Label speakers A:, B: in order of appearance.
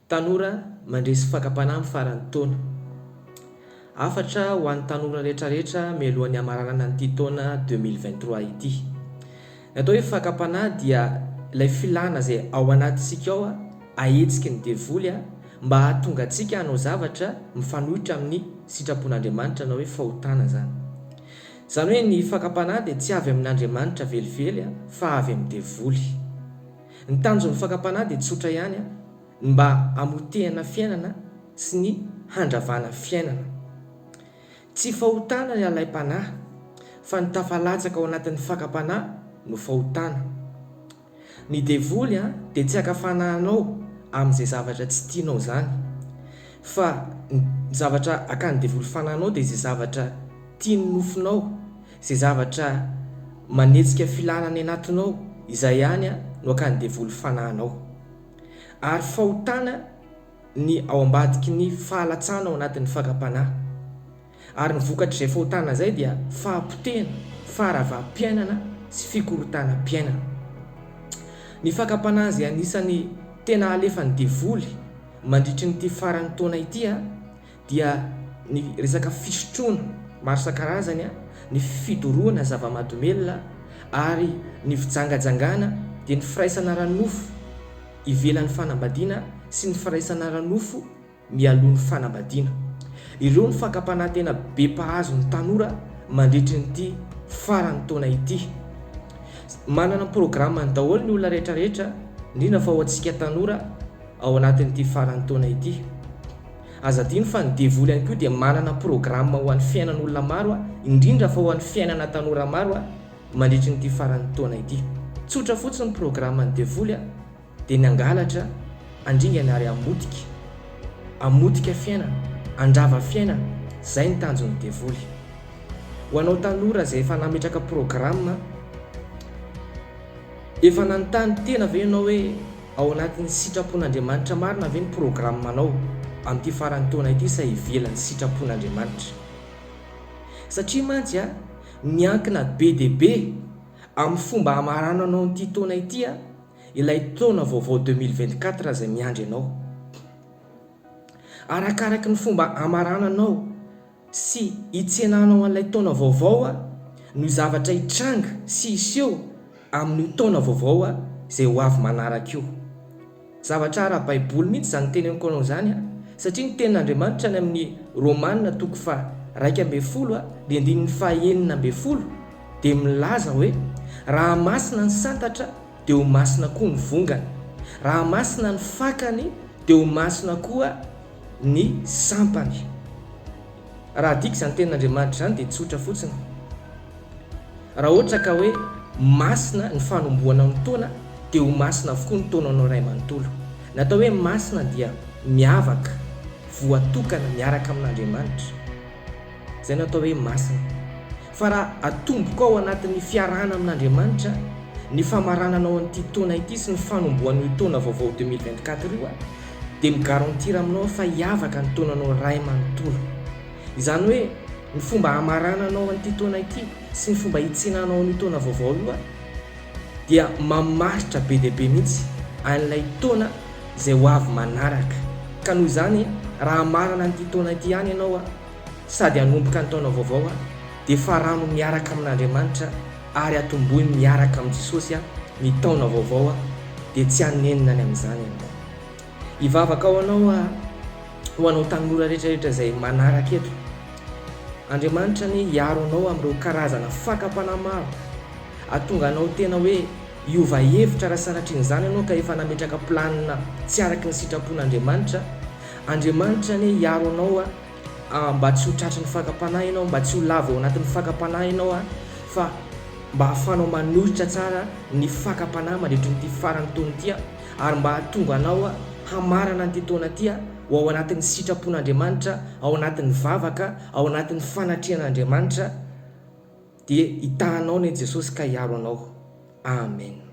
A: Tanora mandresy fakam-panahy amin'ny faran'ny taona. Hafatra ho an'ny tanora rehetrarehetra mialohan'ny hamaranana an'ity taona 2023 ity. Ny atao hoe fakam-panahy dia ilay filàna izay ao anatintsika ao ahetsiky ny devoly mba hahatonga antsika hanao zavatra mifanohitra amin'ny sitrapon'Andriamanitra na hoe fahotana izany. Izany hoe ny fakam-panahy dia tsy avy amin'Andriamanitra velively fa avy amin'ny devoly. Ny tanjon'ny fakam-panahy dia tsotra ihany, ny mba hamotehana fiainana sy ny handravana fiainana. Tsy fahotana ny alaim-panahy, fa ny tafalatsaka ao anatin'ny fakam-panahy no fahotana. Ny devoly dia tsy haka fanahy anao amin'izay zavatra tsy tianao izany, fa ny zavatra hakan'ny devoly fanahy anao dia izay zavatra tian'ny nofonao, Izay zavatra manetsika filana any anatinao, izay ihany no hakan'ny devoly fanahy anao. Ary fahotana ny ao ambadiky ny fahalatsana ao anatin'ny fakam-panahy. Ary ny vokatr'izay fahotana izay dia fahapotehana, faharavam-piainana sy fikorontanam-piainana. Ny fakam-panahy izay anisan'ny tena alefan'ny devoly mandritry ny ity faran'ny taona ity dia ny resaka fisotroana maro isan-karazany, ny fidorohana zava-mahadomelina ary ny fijangajangana dia ny firaisana ara-nofo ivelan'ny fanambadiana sy ny firaisana ara-nofo mialoha ny fanambadiana. Ireo no fakam-panahy tena be mpahazo ny tanora mandritry ny ity faran'ny taona ity. Manana ny programany daholo ny olona rehetra rehetra, indrindra fa ho antsika tanora ao anatin'ity faran'ny taona ity. Aza adino fa ny devoly ihany koa dia manana programme ho an'ny fiainan'olona maro, indrindra fa ho an'ny fiainana tanora maro mandritry ny ity faran'ny taona ity. Tsotra fotsiny ny programme ny devoly dia ny hangalatra, handringana ary hamotika. Hamotika fiainana, handrava fiainana, izay ny tanjon'ny devoly. Ho anao tanora izay efa nametraka programme, efa nanontany tena ve ianao hoe Ao anatin'ny sitrapon'Andriamanitra marina ve ny programmanao amin'ity faran'ny taona ity sa ivelan'ny sitrapon'Andriamanitra? Satria mantsy a, miankina be dia be amin'ny fomba hamarananao an'ity taona ity a, ilay taona vaovao 2024 izay miandry anao. Arakaraky ny fomba hamarananao sy hitsenanao an'ilay taona vaovao no zavatra hitranga sy hiseho amin'io taona vaovao izay ho avy manaraka io. Zavatra ara-baiboly mihitsy izany teneniko anao izany satria ny tenin'Andriamanitra any amin'ny Romana toko faha 11 ny andininy faha 16 dia milaza hoe raha masina ny santatra dia ho masina koa ny vongany, raha masina ny fakany dia ho masina koa ny sampany. Raha adika izany tenin'Andriamanitra izany dia tsotra fotsiny. Raha ohatra ka hoe masina ny fanombohanao ny taona dia ho masina avokoa ny taonanao iray manontolo. Ny atao hoe masina dia miavaka, voatokana miaraka amin'Andriamanitra. Izay no atao hoe masina. Fa raha atomboka ao anatin'ny fiarahana amin'Andriamanitra ny famarananao an'ity taona ity sy ny fanombohan'io taona vaovao 2024 io dia mi-garantir aminao aho fa hiavaka ny taonanao ray manontolo. Izany hoe ny fomba hamarananao an'ity taona ity sy ny fomba hitsenanao an'io taona vaovao io dia mamaritra be dia be mihitsy an'ilay taona izay ho avy manaraka. Ka noho izany raha hamarana an'ity taona ity ihany ianao sady hanomboka ny taona vaovao dia farano miaraka amin'Andriamanitra ary atombohy miaraka amin'i Jesosy ny taona vaovao dia tsy hanenina ny amin'izany ianao. Hivavaka ho anao aho, ho anao tanora rehetra rehetra izay manaraka eto. Andriamanitra anie hiaro anao amin'ireo karazana fakam-panahy maro, hahatonga anao tena hoe hiova hevitra raha sanatrian'izany ianao ka efa nametraka planina tsy araky ny sitrapon'Andriamanitra. Andriamanitra anie hiaro anao mba tsy ho tratry ny fakam-panahy ianao, mba tsy ho lavo ao anatin'ny fakam-panahy ianao fa mba hahafahanao manohitra tsara ny fakam-panahy mandritry ity faran'ny taona ity ary mba hahatonga anao hamarana an'ity taona ity ho ao anatin'ny sitrapon'Andriamanitra, ao anatin'ny vavaka, ao anatin'ny fanatrehan'Andriamanitra, dia hitaha anao anie Jesosy ka hiaro anao. Amen.